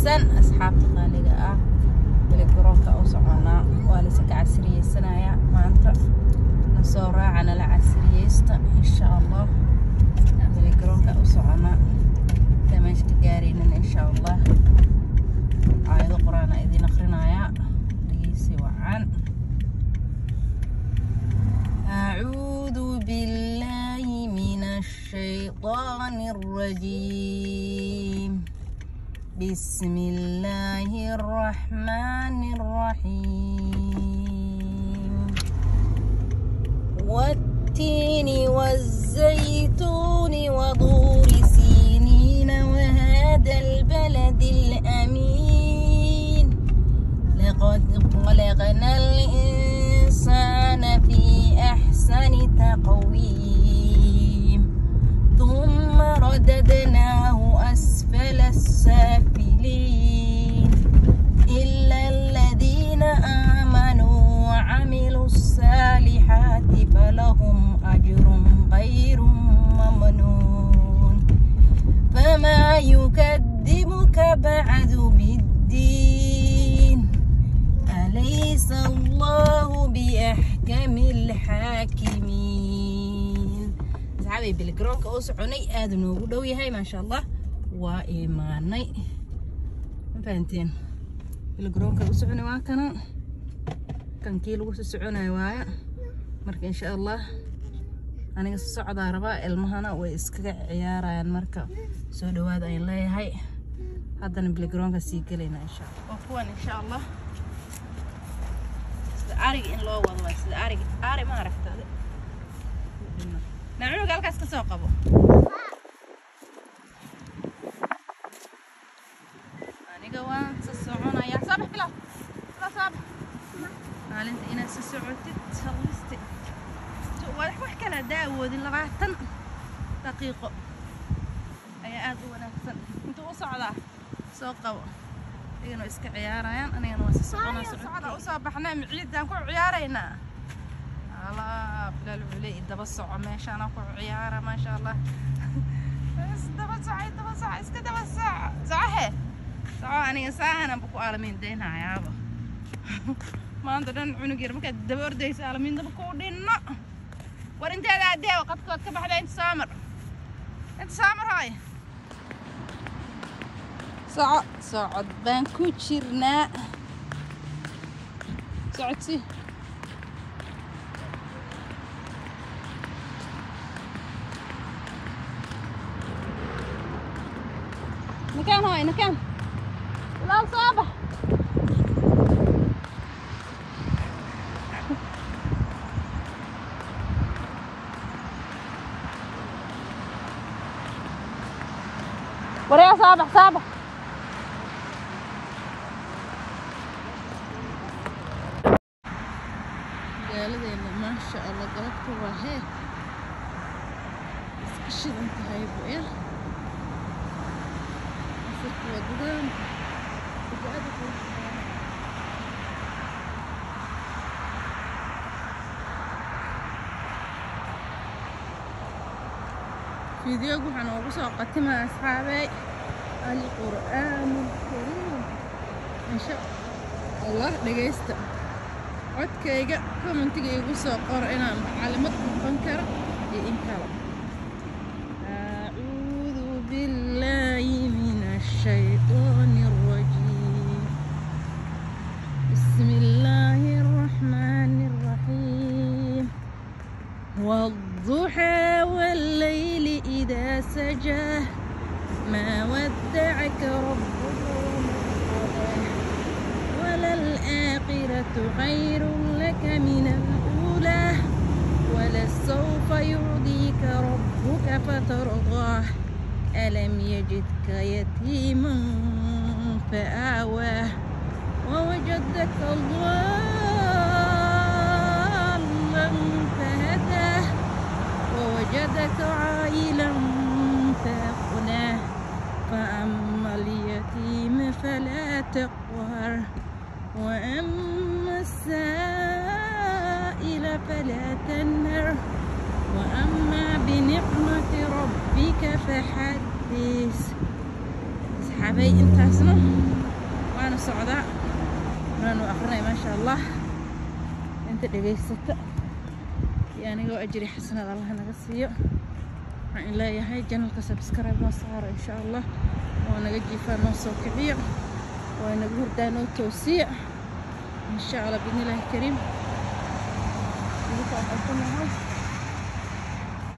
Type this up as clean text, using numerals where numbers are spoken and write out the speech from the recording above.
Wanaagsan asxaabta qaaliga ah, weli garoonka u soconaa, waa laysa ka casriyeysanayaa maanta. Nasoo raaca, nala casriyeysta insha Allah. Weli garoonka u soconaa, intaa meesha ka gaaraynin insha Allah aayado qur-aan idiin akhrinayaa, dhegeysi wacan. أعوذ بالله من الشيطان الرجيم. بسم الله الرحمن الرحيم. والتين والزيتون وطور سينين وهذا البلد الأمين. لقد خلقنا الإنسان في أحسن تقويم ثم رددناه أسفل السافلين إلا الذين آمنوا وعملوا الصالحات فلهم أجر غير ممنون. فما يكذبك بعد بالدين؟ أليس الله بأحكم الحاكمين؟ Asxaabay, bilgaroonka oo soconay aada noogu dhow yahay, maasha Allah. Waa imaanay, ma fahanteen? Bilgaroonka u soconay waa kana, kankii lagu soo soconayo waaya. Marka insha Allah aniga socdaa rabaa, ilmahana way iskaga ciyaarayaan. Marka soo dhawaada ayaan leeyahay. Haddana bilgaroonka sii gelaynaa insha Allah. Waa kuwan insha Allah, sida ariga in loo wado waay, sida ariga. Ari ma aragta na cunuga halkaas ka soo qabo. Aniga waan sa soconaya. Soo bax Bilaal, Bilaal, soo bax. Maalinta inaad sa socotid hallisti wax wax kale haddaa awoodin, 20 daqiiqo ayaa aada u wanaagsan. Intuu u socdaa soo qabo, iyagana way iska ciyaarayaan, anigana waa si soconaa. Socda usoo baxnaa, miciidaan ku ciyaaraynaa. Allah, Bilaal wuxuu leeyahay daba soco, meeshaana ku ciyaara. Maasha Allah, bas daba soco, daba soco, iska daba soco, socohe, soco. Aniga saahananba ku aalamiin daynhayaaba maanta dhan. Cunug yar markaad daba ordaysa, aalamiin daba kuu dhinno. War inteeda adeew qadkood ka baxda, inta soo mar, inta soo mar. Hooy, soco, socod baan ku jirnaa, socodsi. Nakaan hooy, nakaan. Bilaal, soo bax. Waryaa, soo bax, soo bax. Magaaladeena maasha Allah galabta waa hee iska shidan tahay buya. Casirka wadadan sida aad u qurux badan. Fiidiyogu waxaa noogu soo qatimaya asxaabey alqur'aan alkariim insha Allah. Dhegaysta codkayga, commentiga igu soo qoro inaan macalimad noqon karo iyo in kale. أعوذ بالله من الشيطان الرجيم. بسم الله الرحمن الرحيم. والضحى والليل إذا سجى ما ودعك ربك وما قلى وللآخرة خير لك من الأولى ولسوف يعطيك ربك فترضى. ألم يجدك يتيما فآواه ووجدك ضالا فهداه ووجدك عائلا فأغناه. فأما اليتيم فلا تقهر وأما السائل فلا تنهر وأما بنعمة ربك فحدث. Asxaabay, intaasna waana socdaa, waanu aqrinay, maasha Allah. Inta dhegaysata iyo anigoo ajri xasanad Allah naga siiyo. Waxaan in leeyahay channelka subscribe noo saaro, insha Allah. Oo naga jiifaa noo soo kiciyo, oo naga hurdaa noo toosiya, insha Allah, biidnillaahi kariim. Idinka waxaan ku nahay